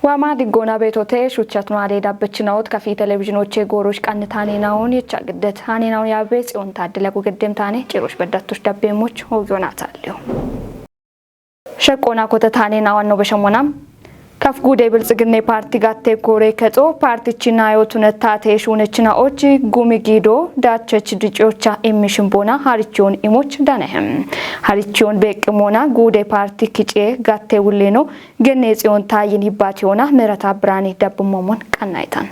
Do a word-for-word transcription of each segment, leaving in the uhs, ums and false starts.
Waama diggoona beetote shuchchatno alee dabbechinaoot kafi televizhinoche goorosh qannitaane naoon yecha giddet haane naoon yaabe Tsiyoon Taaddele gugeddeem taane cirosh beddattosh dabbeemmoch hoogyoona taalliyo. Sheqqoona kotetaane naoon no beshemonam. Kaf guude Biltsiginne Paarti gatte koore kexo paartichi nayo tunet taate shuunechinaoch gumi giido daachech dicocha immi shimboona harichoon imoch danehem. Harichoon beeqqimoona guude paarti kice gatte wulleno genne Tsiyoon Taayyin yibbaatiyoona Meerata Biraani dabbummomon qannayitan.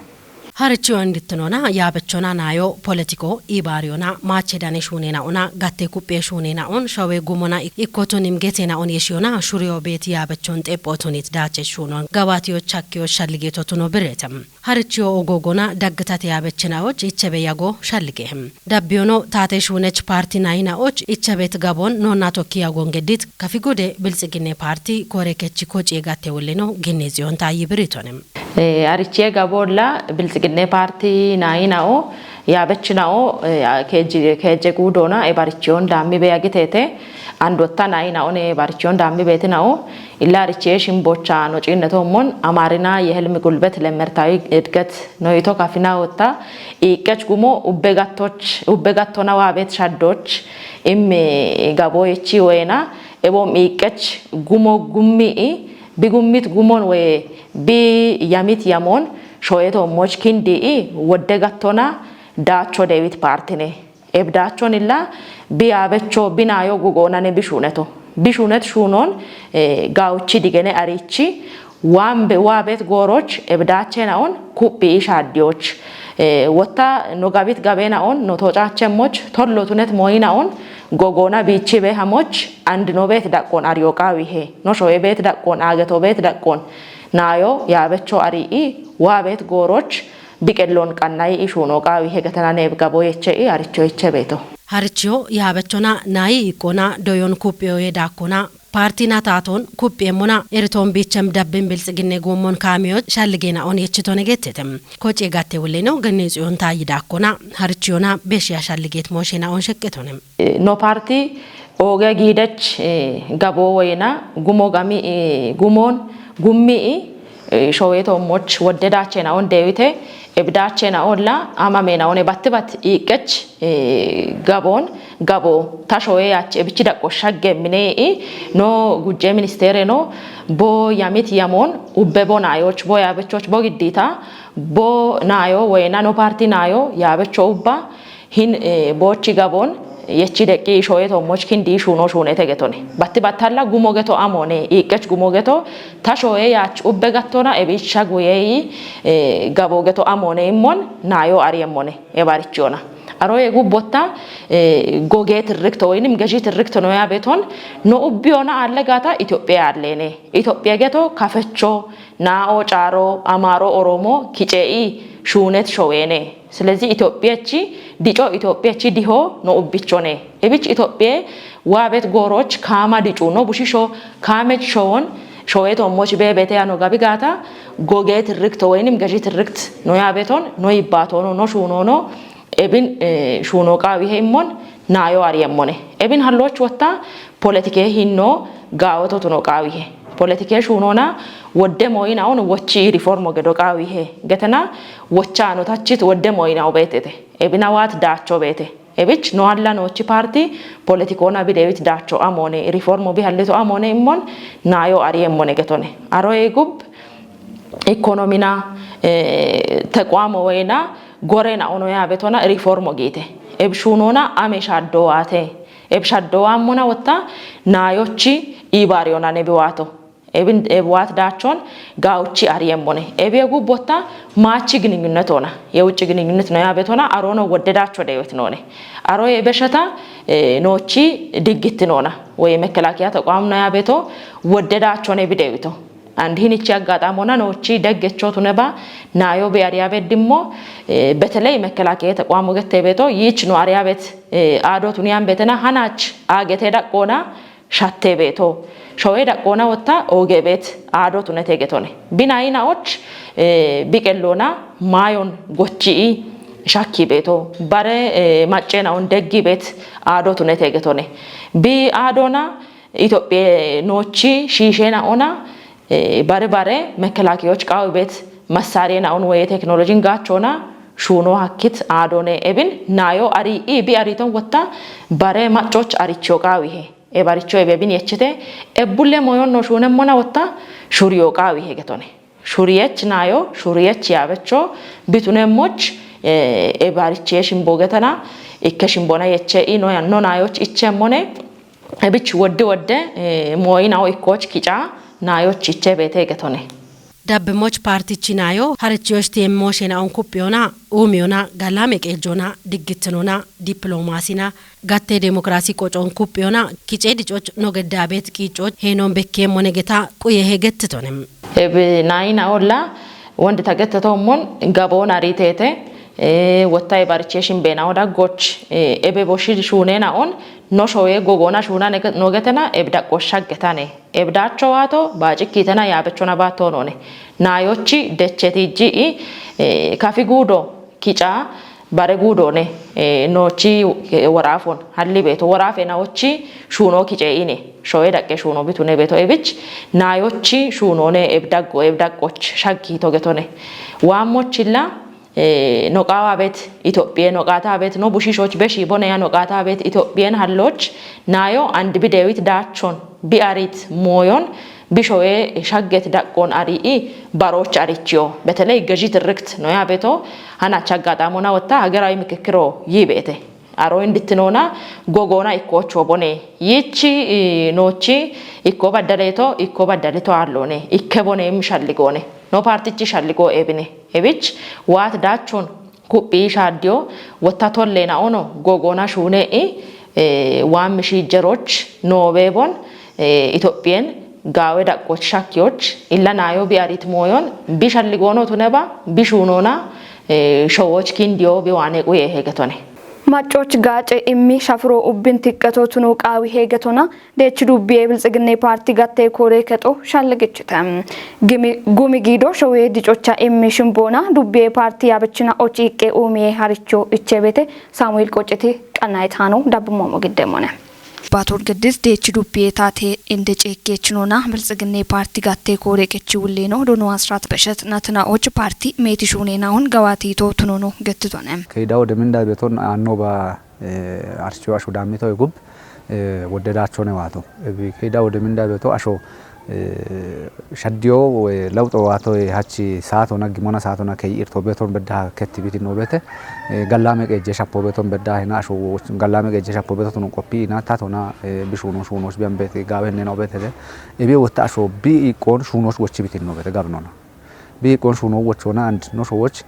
Harichiyo indittinoona yaabechona nayo politiko ibaariyona maache dane shuuneenaona gatte kuphphiye shuuneenaon shawe gumona ik-, ikkotun imgeteenaon yeshiyona shuriyo beeti yaabechon xepphotunit daache shuunon gabaatiyo chakkiyo shalligeetotuno birreete. Harichiyo ogoogona daggitate yaabechinaoch ichebe yago shallige. Dabbiyono taate shuunech paarti nayinaoch ichebet gaboon noonna tokki yagoon geddit kafi guude Biltsiginne Paarti koore kechi koci gatte wulleno genne Tsiyoon Taayyi biritonem. Eh, arichie gaboolla Biltsiginne Paarti naayinao, yaabechinao, eh, keeji-, keeje guudoona e barichiyoon daammi beya giteete, and wotta naayinaone barichiyoon daammi beetinao, illa arichie shimbocha no ciinnetoommon Amaarina Yehilm Gulbet Lemertawi Edget no yito kafina wotta, iiqqech gumo ubbe gattoch, ubbe gattona waabeet shaddoch, imme gabooyechi woyena, eboom iiqqech gumo gummi'i, bi gummit gumon woye bi yamit yamoon shoyetoommoch kindi'i wodde gattona daacho deewit paartine. Eb daachonilla bi yaabecho bi nayo gugoonane bi shuuneto. Bi shuunet shuunon, eh, gawuchi digene arichi waambe waabeet gooroch eb daachena'on kuphphi'i shaaddiyoch. Eh, wotta no gabit gabeena'on no toocaachemmoch tollo tunet mooyina'on gogoona biichi beehamoch and no beet daqqon ariyo qaawihe. No shoye beet daqqon, aageto beet daqqon. Nayo yaabecho ari'i waabeet gooroch bi qelloon qannayi ishuuno qaawihe getenane eb gabooyeche'i aricho yeche beeto. Harichiyo yaabechona nayi iqqona doyon kuphphiyo ye daakkona paartina taatoon kuphphiyeemmona eritoon biichem dabbin Biltsiginne goommon kaamiyo shalligeenaon yechitone gettete. Koci gatte wulleno genne Tsiyoon Taayyi daakkona harichiyona beshiya shalligeet moosheenaon sheqqetone. Eh, no paarti ooge giidech, eh, gaboo woyena gumo gami, eh, gumoon gummi'i, eh, showeetoommoch wodde daachena'on deewite, eb daachena'olla amameena'one batti bat iiqqech, eh, gaboon gaboo ta showe yaach ebichi daqqo shagge mine'i no gujje ministeere no bo yamit yamoon ubbe bo nayoch bo yaabechoch bo giddiita bo nayo woyena no paarti nayo yaabecho ubba hin, eh, boochi gaboon yechi deqqi shoyetoommoch kindi shuuno shuunete getone. Batti battalla gumo geto amoone, iiqqech gumo geto ta shoye yaach ubbe gattona ebicha guyeyi, eh, gaboo geto amoone immon nayo ariyeemmone, e barichiyona. Aroye gubbotta, eh, goge tirrikto woynim gezi tirrikto no yaabeton no ubbiyona alle gaata Itophiya alleene. Itophiya geto kafecho, na'o caaro, Amaaro, Oromo, kice'i, shuunet showeene. Silezi Itophiyechi dico, Itophiyechi diho no ubbichone. Ebich Itophiye waabet gooroch kaama dicu no bushisho kaamech showon showetommoch beebete yano gabi gaata goge tirrikto woynim gezi tirrikt no yaabeton no yibbaatono no shuunono ebin, eh, shuuno qaawihe immon nayo ariyemmone. Ebin halloch wotta politike hinno gaawototuno qaawihe. Politike shuunona wodde mooyinaon wochi riformo gedo qaawihe. Getena wocha no tachit wodde mooyinao beetete. Ebina waat daacho beete. Ebich no alla noochi paarti politikona bi deewit daacho amoone riformo bi hallito amoone immon nayo ariyemmone getone. Aroye gub ikonomina, eh, tequamo woyena gorena ono yaabetona riformo giite. Eb shuunona ame shaddo waate. Eb shaddo waammona wotta nayochi ibaariyona nebi waato. Ebin, eb waat daachon gaawuchi ariyemmone. Ebi egu botta maachi gininyunnet ona. Yewuchi gininyunnet no yaabetona arono wodde daacho deewet noone. Aro ebesheta, eh, noochi diggitti noona. Woye mekelakiya tequam no yaabeto wodde daachone bi deewito. And hinichi aggaxamona noochi deggechotu neba nayo bi ariyabe dimmo, eh, beteley mekelakiya tequamo gette beto yich no ariyabet, eh, aado tuniyan betena hanach agete daqqona shatte beeto. Showe daqqona wotta ooge beet aado tunete getone. Bi nayinaoch, eh, bi qellona maayon gochi'i shakki beeto. Bare, eh, maccena on deggi beet aado tunete getone. Bi aadona Itophiye noochi shiishena ona Bare bare mekelakiyoch qaawi beet massariye na'on weye teknolojin gaachona shuuno hakkit aadone ebin nayo ari i bi ariton wotta bare maccoch arichiyo qaawihe. Ebaricho ebebin yechite ebbulle moyon no shuunemmona wotta shuriyo qaawihe getone. Shuriyech nayo shuriyech yaabecho bitunemmoch ebarichiye shimbo getana ikke shimbona yeche i no yanno nayoch ichemmone. Ebich wodde wodde mooyinawo ikkoch kica nayoch iche beete getone. Dabbimoch paartichi nayo harichiyoch teemmooshe naon kuphiyona uumiyona gallame qeejjona diggittinona dippiloomaasina gatte demokraasi qocoon kuphiyona kice dicoch no geddabeet qiicoch heenoon bekkeemmone geta quye hegettitone. Ebe nayi naolla wondi tagettetoommon gaboon ariiteete wotta ebaricheshin beenawo daggoch ebe boshshi shuuneenaon no showe gogoona shuuna nogetena ebdaqqosh shaggetane. Ebdaacho waato baacikkitena yaabechona baattoonone. Naayochi dechetiiji i kafi guudo kica bare guudoone noochi woraafon halli beeto woraafe naochi shuunoo kice ine showe daqqe shuunoo bitune beeto ebich naayochi shuunoone ebdaggo ebdaqqoch shaggiito getone. Waammochilla no qaawa beet Itophiye no qaata beet no bushishoch beshi bone ya no qaata beet Itophiyen halloch nayo and bi dewit daachon bi arit mooyon bi showe shagget daqqon ari i baroch arichiyo beteley gezi tirrikt no ya beeto hanach aggaxamona wotta hagerawi mikikkiro yi beete. Aro indittinona gogoona ikkocho bone yichi noochi ikko baddaleeto ikko baddalito aallone ikke bone mishalligoone no paartichi shalligoo ebine. Ebich waat daachon kuphii shaaddiyo wotta tolleenaono gogoona shuune'i waammi shiijjeroch noobeebon Itophiyen gaawe daqqoch shakkiyoch illa naayo bi arit mooyon bi shalligoono tuneba bi shuunoona showoch kindiyo bi waane quye hegetone. Maccoch gaace immi shafiro ubbin tiqqeto tuno qaawi hegetona deechi dubbiye biltsiginne paarti gatte koore kexo shalligichite. Gumi giido showe dicocha immi shimboona dubbiye paarti yaabechina ociiqqe uumiye haricho ichebete Saamu'eel Qociti qannayitaano dabbummoommo giddeemmone. Baatol Giddis deechi dubbiye taate inde ceekkeechinona biltsiginne paarti gatte koore qechi wulleeno dono asrat beshet natinaoch paarti meeti shuuneenaon gawaatiito tunono gettitone. Keyda wode minda beton annoba archo asho dammito gub wodde daachone waato. Keyda wode minda beto asho shaddiyo lawuxo waato hachi saatona gimona saatona key irto beton bedda ketti biti no bete. Gallame qeejje shappo beton bedda hina asho gallame qeejje shappo beto tuno qoppi ina tatona bishuno shuno biyan bete gawe ne no bete. Ebe wotta asho bi iqon shuno wochi biti no bete gabnona. Bi iqon shuno wochona and no showoch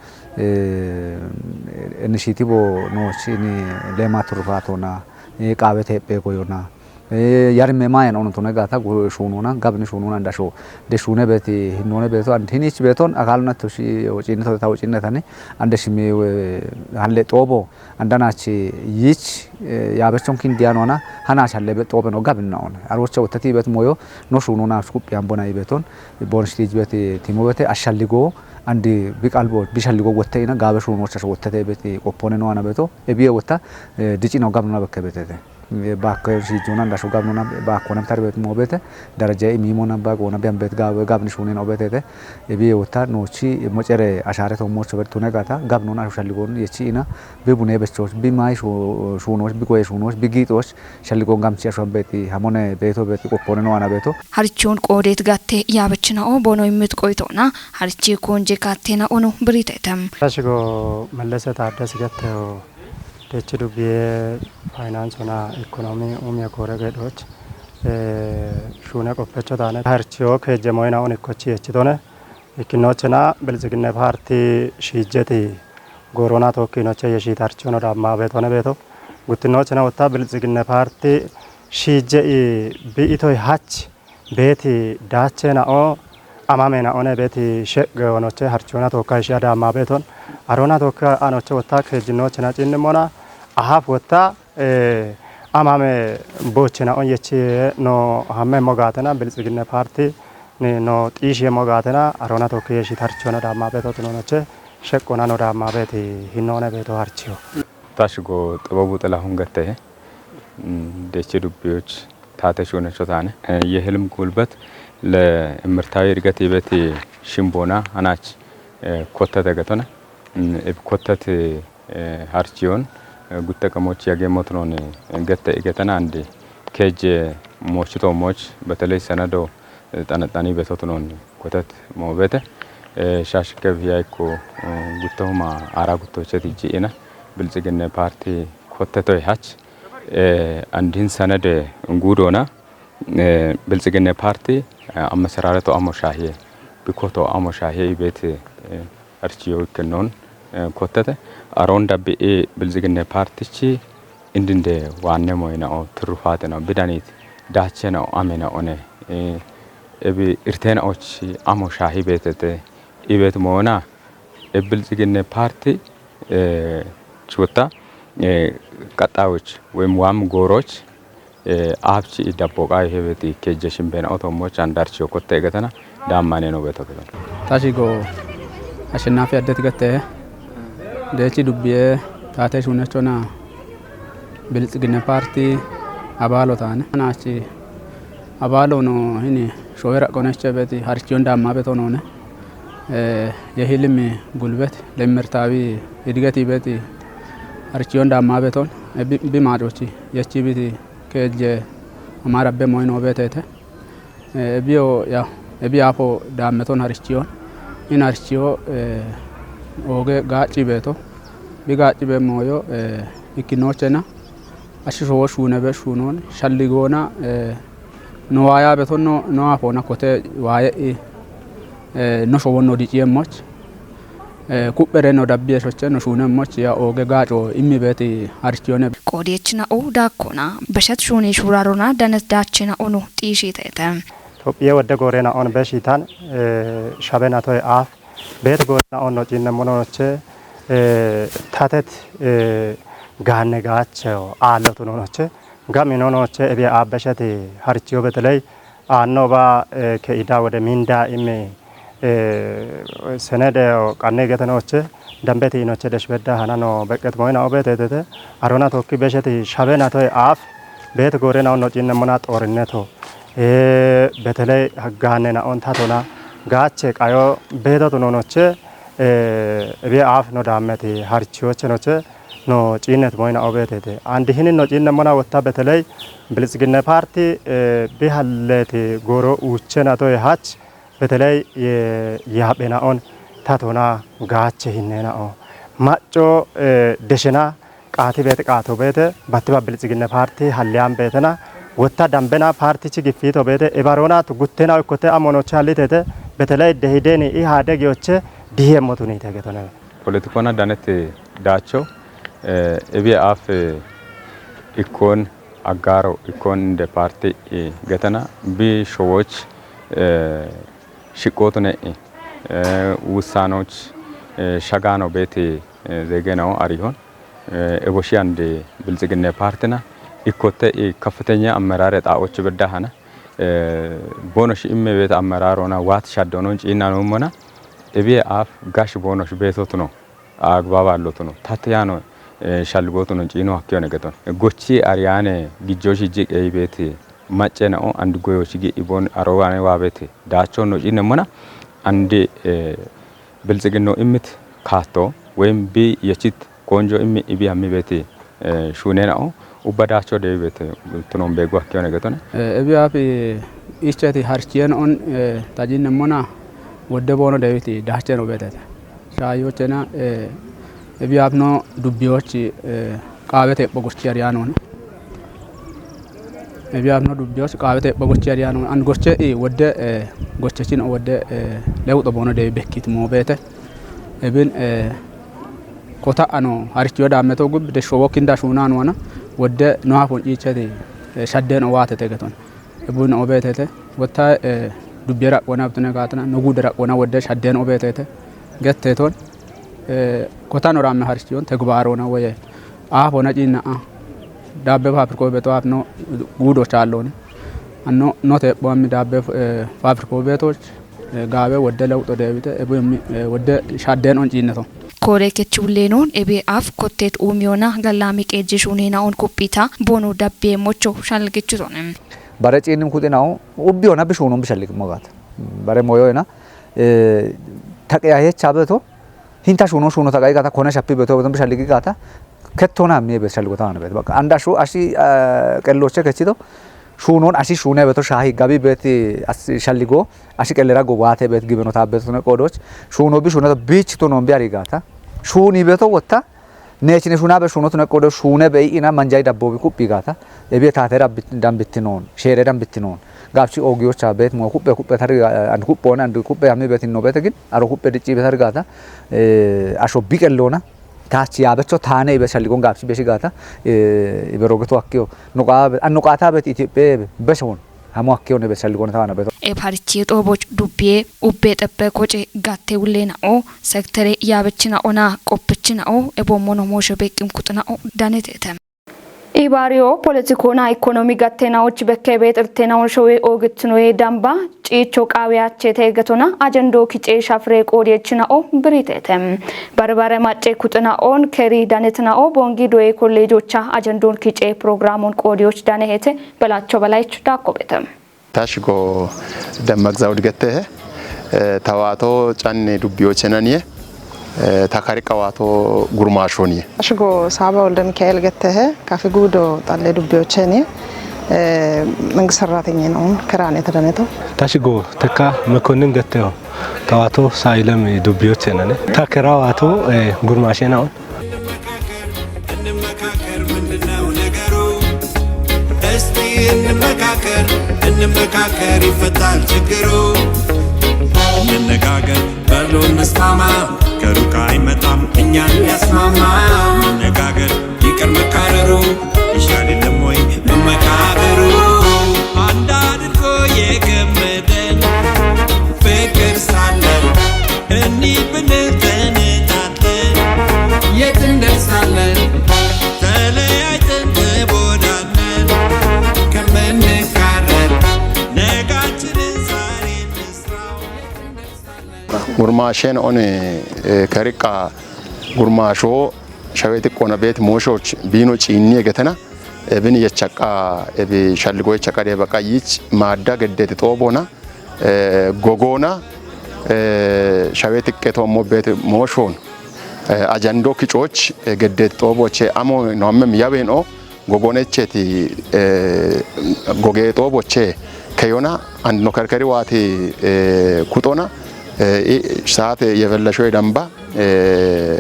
initiative no chini lema turfatona qaawe teephe goyona. Yarime mayan ono tone gata shununa gabni shununa andasho de shune beti hinone beto and hinich beton akaluna to shi wocine to ta wocine tani ande shimi halle xobo andanach yich yaabechon kindiyanona hanach halle be xobe no gabna on arocha wotati bet moyo no shununa kupyan bona ibeton bon shtij beti timo beti ashalligo andi bi qalbo bi shalligo wotte ina gaabe shunocha wottete beti qoppone no ana beto ebiye wotta dicino gabna bekke betete. Baakko shiijjona ndasho gabnona baakkona tarbet moobete daraja imiimona baagona biambet gabni shunen obetete. Ebi wota noochi mocere ashaare tommocho bertune gata gabnona asho shalligon yechi ina bi bune bechoch bi mai shunoch bi goye shunoch bi giixoch shalligon gamchi asho beti hamone beeto beti qoppone no ana beeto. Harichon qoodet gatte yaabechina o bono immit qoytona harichi konje kattena ono biritetem. Tashigo Mellese Taaddasi gatteo. Techi dubbiye finance ona economy umiya kore gedoch shune qoppecho tane harchiyo keje moyna on ikkochi yechitone ikkinochena bilxiginne parti shiijeti gorona tokkinoche yeshi tarchono damma betone beto guttinochena wotta bilxiginne parti shiije i bi itoy hach Beeti daachena'o amamena'one beeti she'ge onoche harchona tookka ishi adaamma beeton arona tookka anoche wotta keejjinnochena cinnimona ahaf wotta amame boochena'on yechi no hammemmo gaatena biltsiginne paarti no xiishiyemmo gaatena arona tookka yeshi tarchona daamma beeto tunonoche sheqqona no daamma beeti hinnoone beeto harchiyo. Tashi go Xibabu Xilahun Gattahe. Deche dubbiyoch taate shuunecho taane. Yehilm gulbat ለእምርታዊ እድገት ይበት ሽምቦና አናች ኮተተ ገቶነ እብ ኮተት ሀርችዮን ጉተቀሞች ያጌሞትኖን ገተ እገተና አንድ ኬጅ ሞችቶሞች በተለይ ሰነዶ ጠነጣኒ ቤቶትኖን ኮተት ሞቤተ ሻሽከብ ያይኮ ጉተሁማ አራ ጉቶቸት እጅ ኢነ ብልጽግና ፓርቲ ኮተቶይ ሀች አንድህን ሰነድ እንጉዶና ብልጽግና ፓርቲ አመሰራረቶ አሞ ሻሄ ብኮቶ አሞ ሻሄ ቤት እርችዮ ይክኖን ኮተተ አሮን ዳብኤ ብልጽግና ፓርቲች እንድንደ ዋነ ሞይናኦ ትሩፋት ነው ብዳኒት ዳቸ ነው አሜ ነው ኦነ እብ እርቴናዎች አሞ ሻሂ ቤተተ ኢቤት መሆና የብልጽግና ፓርቲ ቹታ ቀጣዮች ወይም ዋም ጎሮች አብቺ ኢዳቦቃ ይሄ ቤት ኬጀሽን ቤና ኦቶሞች አንዳርች ኮተ ገተና ዳማኔ ነው ቤቶ ገተና ታሺጎ አሸናፊ አደት ገተ ደቺ ዱብዬ ታቴ ሹነቾና ብልጽግና ፓርቲ አባሎ ታነ ናቺ አባሎ ነው። ይሄ ሾዌራ ቆነቸ ቤት ሀርቺዮን ዳማ ቤት ሆኖ ሆነ የህልም ጉልበት ለምርታዊ እድገት ይበት አርቺዮን ዳማ ቤቶን ቢማጮች የቺ ቢት ከእጀ አማራቤ ሞይኖ ቤተተ እቢዮ ያው እቢ አፎ ዳመቶን አርቺዮን ኢን አርቺዮ ኦገ ጋጪ ቤቶ ቢጋጪ ቤ ሞዮ እኪኖቼና አሽሾ ወሹ ነበ ሹኖን ሸልጎና ኖዋያ ቤቶን ኖ አፎና ኮቴ ዋየ ኖሾ ወኖ ዲጪ የሞች ኩጴሬ ነው ዳብዬ ሾቼ ነው ሹኔ ሞች ያ ኦገ ጋጮ ኢሚ ቤት አርቺዮነ ቆዴች ናኦ ዳኮና በሸት ሹኔ ሹራሮና ደነት ዳቼ ናኦ ነው ጢሺ ተተ ኢትዮጵያ ወደ ጎሬ ናኦን በሺታን ሻቤና ቶይ አፍ ቤት ጎሬ ናኦን ነው ጪነ ሞኖቼ ታተት ጋነ ጋቸው አለቱ ኖኖቼ ጋሚ ኖኖቼ እቤ አበሸት ሀርቺዮ በተለይ አኖባ ከኢዳ ወደ ሚንዳ ኢሚ ሰነደ ቀኔ ገተኖቼ ደንቤት ኢኖቼ ደሽበዳ ሀናኖ በቀት ሞይና ኦቤት ኤቴቴ አሮና ቶኪ በሸት ሸቤና ቶይ አፍ ቤት ጎሬናው ኖጪነ ሞና ጦርነቶ በተለይ ህጋኔና ኦንታቶና ጋቼ ቃዮ ቤቶቱ ኖኖቼ እቤ አፍ ኖ ዳመት ሀርቺዎቼ ኖቼ ኖ ጪነት ሞይና ኦቤት ኤቴ አንድ ህንን ኖጪነ ሞና ወታ በተለይ ብልጽግና ፓርቲ ቢሀለት ጎሮ ኡቼና ቶይ ሀች በተለይ የያጴናኦን ታቶና ጋቼ ሂኔናኦ ማጮ ደሸና ቃቲ ቤት ቃቶ ቤተ ባትባ ብልጽግና ፓርቲ ሀሊያን ቤተና ወታ ደንበና ፓርቲች ግፊቶ ቤተ ኤባሮናት ጉቴና ኮቴ አሞኖቼ ሀሊቴተ በተለይ ደሂዴን ኢህአዴግዮቼ ድሄ ሞቱኒ ተገቶነ ፖለቲኮና ዳነት ዳቸው እቤ አፍ ኢኮን አጋሮ ኢኮን እንደ ፓርቲ ገተና ቢሾዎች ሽቆቱ ነኢ ውሳኖች ሸጋኖ ቤት ዜጌ ነው አሪሆን እቦሺ አንድ ብልጽግና ፓርቲና ኢኮተ ከፍተኛ አመራር ጣኦች በዳሃና ቦኖሽ ኢሜ ቤት አመራር ሆና ዋት ሻዶኖን ጪና ነው ሞና እቤ አፍ ጋሽ ቦኖሽ ቤቶት ነው አግባብ አሎት ነው ታተያ ነው ሻልጎት ነው ጪኖ አክዮ ነገቶን ጎቺ አሪያኔ ግጆሽ እጂ ቀይ ቤት ማጨ ነው አንድ ጎዮች ጊ ኢቦን አሮዋኔ ዋቤት ዳቸው ነው ጪነ ሞና አንድ ብልጽግናው እምት ካቶ ወይም ቢ የቺት ቆንጆ እሚ እቢ አሚ ቤት ሹኔ ነው ኡበዳቸው ደቢ ቤት ትኖም ቤጓ አክዮ ነገቶን እቢ አፍ ኢቸቲ ሀርቺየን ኦን ታጂን ሞና ወደ ቦኖ ደቢት ዳቼ ነው ቤተተ ሻዮቼና እቢ አፍ ኖ ዱቢዎች ቃበቴ ጳጎቼ አርያኖን እቢ አፍ ኖ ዱቢዎች ቃበቴ ጳጎቼ አርያኖን አንድ ጎቼ ወደ ጎቼችን ወደ ለውጦ ቦኖ ደቢ ቤኪት ሞ ቤተ እብን ኮታ አኖ ሀርቺዮ ዳመቶ ጉብ ደሾ ወኪንዳ ሹናን ወና ወደ ኖሃ ፎንጪቸቲ ሸደን ኦዋተ ተገቶን እቡን ኦቤተተ ወታ ዱቤራ ቆና ብትነ ጋትና ንጉ ደራ ቆና ወደ ሻደን ኦቤተተ ገቴቶን ኮታ ኖራመ ሀርሲዮን ተግባሮና ወየ አፍ ሆነ ጪናአ ዳቤ ፋብሪኮ ቤቶ አፍ ኖ ጉዶች አለውን አኖ ኖ ተቦሚ ዳቤ ፋብሪኮ ቤቶች ጋቤ ወደ ለውጦ ደቢተ እቡ ወደ ሻደን ኦን ጪነቶ ኮሬ ኬች ውሌኖን ኤቤ አፍ ኮቴት ኡሚዮና ገላሚ ቄጂ ሹኔና ኦን ኩጲታ ቦኖ ዳቤ ሞቾ ሻልግችቶን Bare ciinnim kuxinahu ubbi hona bi shuunon bi shalliqimmo gaata. Bare moyoyna, eh, taqeya hecha beto, hinta shuunon shuuno taqayi gaata, kone shappi beto, beto bi shalliqi gaata, kettona mi bet shalliqo taana bet. Baka, anda shu ashi, eh, qelloche kechido, shuunon ashi shuune beto shahi gabi bet as shalliqo, ashi qellera go waate bet gibeno ta beto ne qodoch, shuuno bi shuuno bich to non bi ari gaata. Shuuni beto wotta, Neechine shuna be shuno tune qodo shune be ina manjay dabbo bi kuphi gaata. Ebi taate rabbi dambitinoon, shere dambitinoon. Gaabchi oogiyocha bet mo kuphe kuphe tari and kuphe on and kuphe ami bet inno bet gin, aro kuphe dicci bet tari gaata. Eh, asho bi qellona. Taachi yaabecho taane ibe shalligon gaabchi beshi gaata. Eh, ibe rogeto akkiyo. Nuqa, an nuqata bet Itophiya be shon. Hamo akkiyo ne be shalligon taana beto. E parichi xooboch dubbiye ubbe xeppe qoce gatte ulleena'o, sektere yaabechina'ona qoppichina'o, e bommono moosho beqqim kuxina'o danetete. Ibaariyo poletikona ikonomi gattenaoch bekke beexirtenaon showe oogitinoye damba ciicho qaawe achete gatona ajendo kice shafire qoodiyechina'o biritete. Barbare macce kuxina'on keri danetina'o bongi doye kolleejocha ajendon kice programon qoodiyoch danehete Belacho Belayich daakko betem. Tashigo Demmagzaw Digettehe, eh, tawaato canni dubbiyoochenaniye, eh, takari qawaato gurmaashooniye. Tashigo Saaba Wolde Mikaa'el Gettehe, kafi guudo xalle dubbiyoochenaniye, eh, mengist sarratenye no, keraane tadaneto. Tashigo Tekka Mekonnin Getteho, tawaato saayilem dubbiyoochenane. Ta kerawaato, eh, gurmaasheenaon. Enmekakar, enmekakar, mendinau negeru? Esti enmekakar, enmekakar, ifatal chigru. Ennegager, belu nestama, keruka imetam, enyan yasmama. Ennegager, ikar mekareru, ishali lemoy, enmekareru. Andad ko yekemeden, fikir salen, enni beneten. Yetin dersaለን ተለያይተን ተቦዳድነን ከምንካረር ነጋችንን ዛሬ እንስራው። Gurmaasheen on, eh, kariqqa gurmaashoo shawee xiqqoona beet mooshooch biino ciinni egetena, ebin yechaqa, ebi shalligo yechaqa dee baqa yiich maadda geddeeti xooboona, eh, gogoona, eh, shawee xiqqee toommo beet mooshoon, eh, ajando kicooch, eh, geddeet xooboche amo no ammem yawen o gogonecheeti, eh, gogee xooboche keyona and no kerkeri waati, eh, kuxona, eh, i saate yefellashoy damba, eh,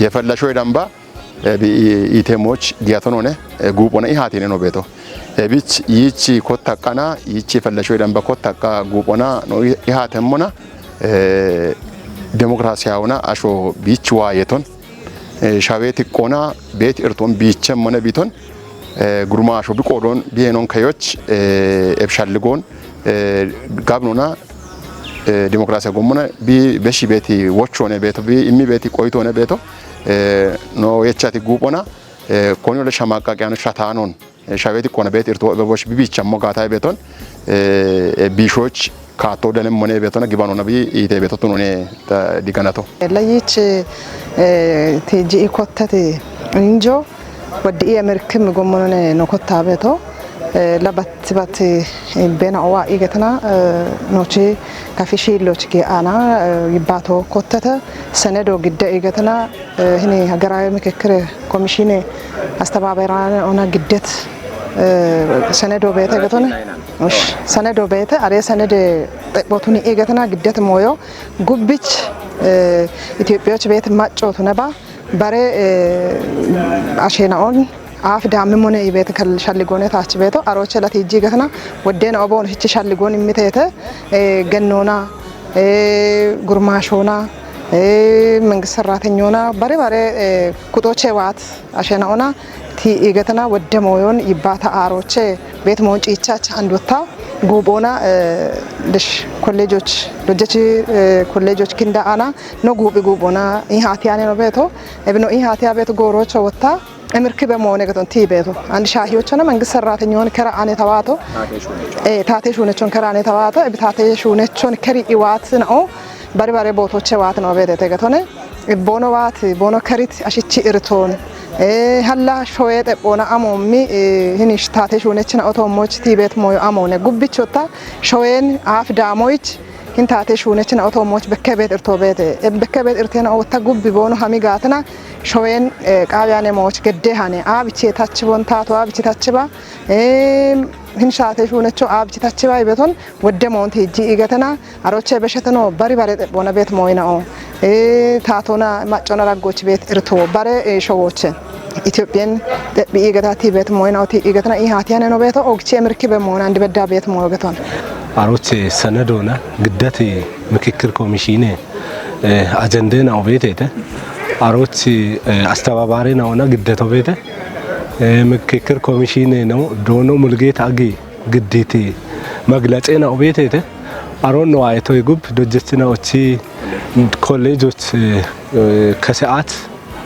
yefellashoy damba, eh, bi i-, itemoch giyatonone, eh, guuphona ihaatine no beeto. Ebich yichi kottaqana, yichi fellashoy damba kottaqa guuphona no i-, ihaatemmona, eh, demokrasiyawona asho bich waayeton, eh, shawee tiqqona beet irton bichemmone biton, eh, gurmaasho bi qoodon bi enon kayoch, eh, eb shalligon, eh, gabnona, eh, demokrasiya gommona bi beshi beeti wochone beeto, bi immi beeti qoytone beeto, eh, no yechati guuphona, eh, koni ole shamaqaqiyano shataanon, eh, shawee tiqqona beet irto ebe bosh bi bichammo gaata beeton, eh, eh, bishoch kaatto danem mone beetona gibanona bi ite beeto tunone ta diganato. Layich, eh, ti ji kottati injo, waddi iya mirkim gommonone no kotta beeto, eh, labat bat, eh, bena owa igetana, eh, nochi kafi shiilloch ge ana, eh, yibbato kottata, senedo gidda igetana, eh, hini hagarawe mikikkire komishine astababeran ona giddet, eh, senedo beete getone. Ush, senedo beete, are senede xeqbotuni igetana giddet moyo, gubbich, eh, Itophiyoch beete maccotu neba, bare, eh, ashenaon, aaf daammi mone ibeete kal shalligone taach beeto, aroche lati ijji gatana, weddena oboon hichi shalligon immitete, eh, gennona, eh, gurmaashona, eh, mengist sarratenyona, bare bare, eh, kuxoche waat ashenaona, ti igatana, wedde moyon, ibbata aroche, beet moon ciichach, andota, guuphona, eh, dish kolleejoch, dojjechi, eh, kolleejoch kinda ana, no guuphi guuphona, ihaatiyane no beeto, ebino ihaatiya beeto goorocho wotta, emirkibe moone geton ti beeto. And shaahiyochona mengist sarratenyon kera ane tawaato. Taate shuunecho. Eh, taate shuunechon kera ane tawaato, ebi taate shuunechon keri iwaat na'o, bari bare bootoche waat na'o beetete getone. Bono waat, bono kerit ashichi irton. Ee, halla showee xephoona amoommi, ee, hinish taate shuunechina otoommoch tiibeet mooyo amoone gubbichotta shoween aaf daamoyich hin taate shuunechina otoommoch bekkebeet irtoobeete. Ee, bekkebeet irteena otta gubbi boono hami gaatina shoween, ee, qaawiyaane mooch gedde hane. Aabiche tachibon taato aabiche tachiba. Ee, hin shaate shuunecho aabiche tachiba ibeton wedde moonti hijji igetena. Aroche besheteno bari bare xephoona beet mooyinao. Ee, taatona maccona raggoch beet irto bare, ee, showoche. Itophiyen xephi igeta ti beet mooyinao ti igetena i haatiyane no beeto ogche mirki be moona andi bedda beet mooyo geton. Aroche sanadona giddati mikikir komishine, ee, ajendena obeetete. Aroche, ee, astababarena ona giddato beete. Ee, mikikir komishine no doono Mulgeeta Agi gidditi maglaceena obeetete. Aroon no ayetoy gub dojjechina ochi kolleejoch, ee, ee, kese'at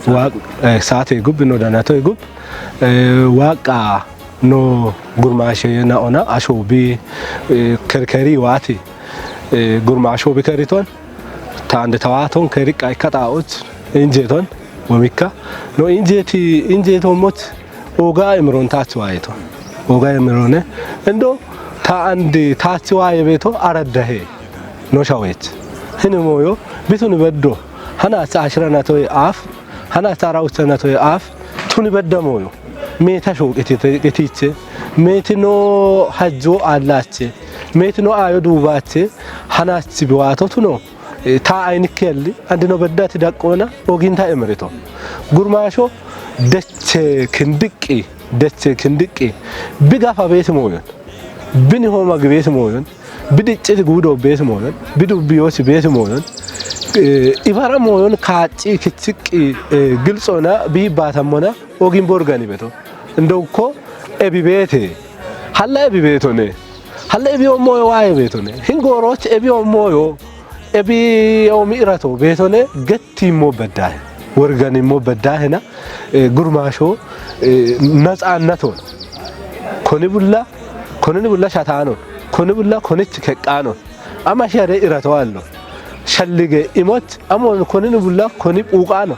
wa-, ee, saate gub no danatoy gub, ee, waaqa no gurmaashe na ona ashoobi, ee, kerkeri waati, ee, gurmaasho bi keriton, taande tawaaton keriqqa ikka xaa'och injeeton, womikka no injeeti, injeeton mot, oga imiron taach waayeto. Oga imirone. Indo ta andi taach waaye beeto araddahe. No shawech. Hini mooyo, bituni beddo. Hanaach ashira natoy aaf, hanaach ara ucha natoy aaf, tuni bedda mooyo. Meeta shooqiti te-, qitiche. Meeti no hajjo aallache. Meeti no aayo duubache. Hanaach biwaato tuno. Ee, ta aynikkelli, andi no beddati daqqoona, oginta imirito. Gurmaasho deche kindiqqi, deche kindiqqi. Bi gafa beeti mooyon. Bini hooma gi beeti mooyon. Bi dicciti guudo beeti mooyon. Bi dubbiyosi beeti mooyon. Ee, ibara mooyon kaacci kichiqqi, ee, giltsona bi baatammona ogin borgani beto. Indo ukko ebi beete. Halla ebi beetone. Halla ebi ommoyo waaye beetone. Hin gooroch ebi ommoyo. Ebi omi irato beetone getti immo beddahe. Worgani immo beddahena, ee, gurmaasho, ee, natsaannato. Koni bulla, konini bulla shataano. Koni bulla konich keqqaano. Ama share irato allo. Shallige imot, amo konini bulla koni phuuqaano.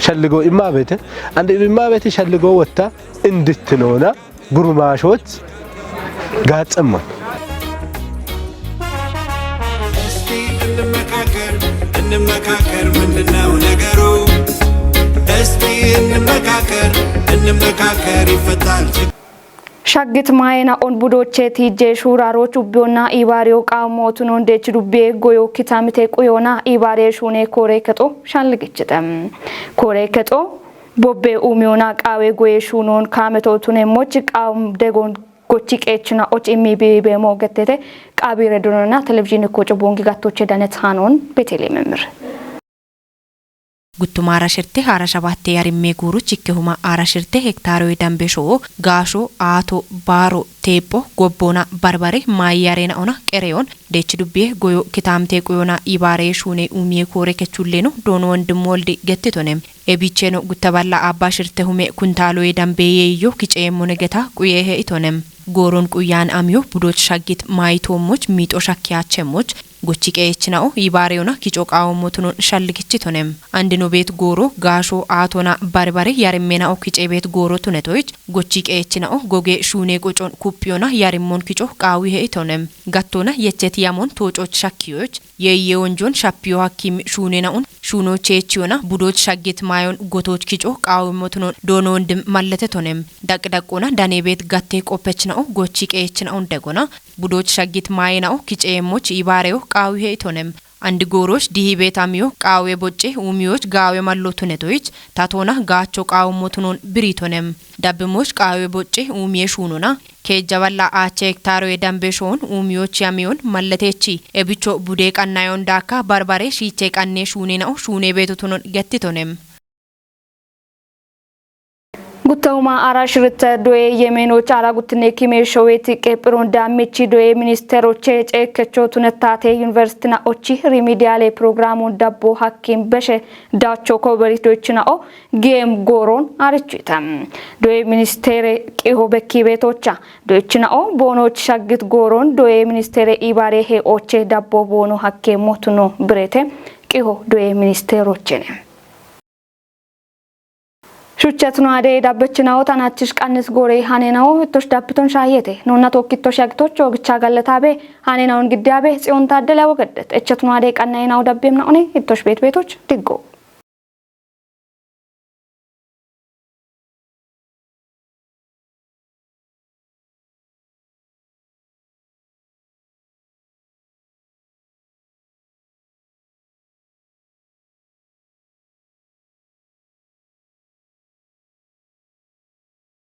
Shalligo imma beete, andi imma beete shalligo wotta indittinoona gurmaashoch gaaxxemma. እስቲ እንመካከር፣ እንመካከር ምንድነው ነገሩ? እስቲ እንመካከር፣ እንመካከር ይፈታል ችግሩ። Shaggit maayena on budoche tiije shuuraro chubbiyonna ibaariyo qaamootunon deechi dubbiye goyo kitamite quyona ibaariye shuune koore kexo shalligichite. Koore kexo bobbe uumiyona qaawe goye shuunon kaameto tunemmoch qaam degon gochi qeechina och immi biibeemo gettete. Qaabi redononna televizhiine koco boongi gattoche dane taanon Beteli memir. Guttuma ara shirte ara shabatte yarimme guuru chikke huma ara shirte hektaare dambe shoo gaasho aato baaro teepho gobbona barbare maayyarena ona qereyon deechi dubbiye goyo kitaamte quyona ibaare shuune umiye koore kechulleno doono wondim woldi gettitone. Ebicheno gutta balla abba shirte hume kuntaaloye dambe yeeyyo kiceemmone geta quyehe itone. Gooron quyan amiyo budoch shaggit maayitoommoch miixo shakkiyachemmoch gochi qeechina'o yibaareyona kico qaawommo tunon shalligichitonem. Andino beet gooro gaasho aatona barbare yarimmena'o kice beet gooro tunetoyich gochi qeechina'o goge shuune qocon kuppiyona yarimmon kico qaawihe itonem. Gattona yechet yamon toococh shakkiyoch yeeye wonjon shappiyo hakkim shuunena'on shuuno cheechiyona budoch shaggit maayon gotoch kico qaawimmo tunon doono wondim mallete tonem. Daq daqona dane beet gatte qoppechina'o gochi qeechina'on degona budoch shaggit maayena'o kiceemmoch ibaareyo qaawihe itonem. Andi gooroch dihi beet amiyo qaawe bocce uumiyoch gaawe mallo tunetoyich tatona gaacho qaawummo tunon biritonem. Dabbimoch qaawe bocce uumiye shuunona keejja balla aache hektaaroye dambe shoon uumiyoch yamiyon malletechi ebicho bude qannayon daakka barbare shiiche qanne shuunena'o shuune beeto tunon gettitonem. Guttahuma ara shiritte doye yemeenoch ara guttinne kime showeti qephiron daammichi doye ministeroche ceekkecho tunettate yuniversitina ochi rimidiyaale pirogiraamon dabbo hakkim beshe daacho koberi doychina'o geem gooron arichita. Doye ministere qiho bekki beetocha doychina'o boonoch shaggit gooron doye ministere ibaare he oche dabbo boono hakke motuno birete qiho doye ministerochene. Shuchchat nuwaade dabbechinawo tanachish qannis goore haneenawo ittosh dabbiton shaayete. Nuunna tokkittosh yagitoch oogicha gallataabe haneenawon giddiyaabe Tsiyoon Taaddele wogedet. Echet nuwaade qannaeenawo dabbeemna one ittosh beet beetoch diggo.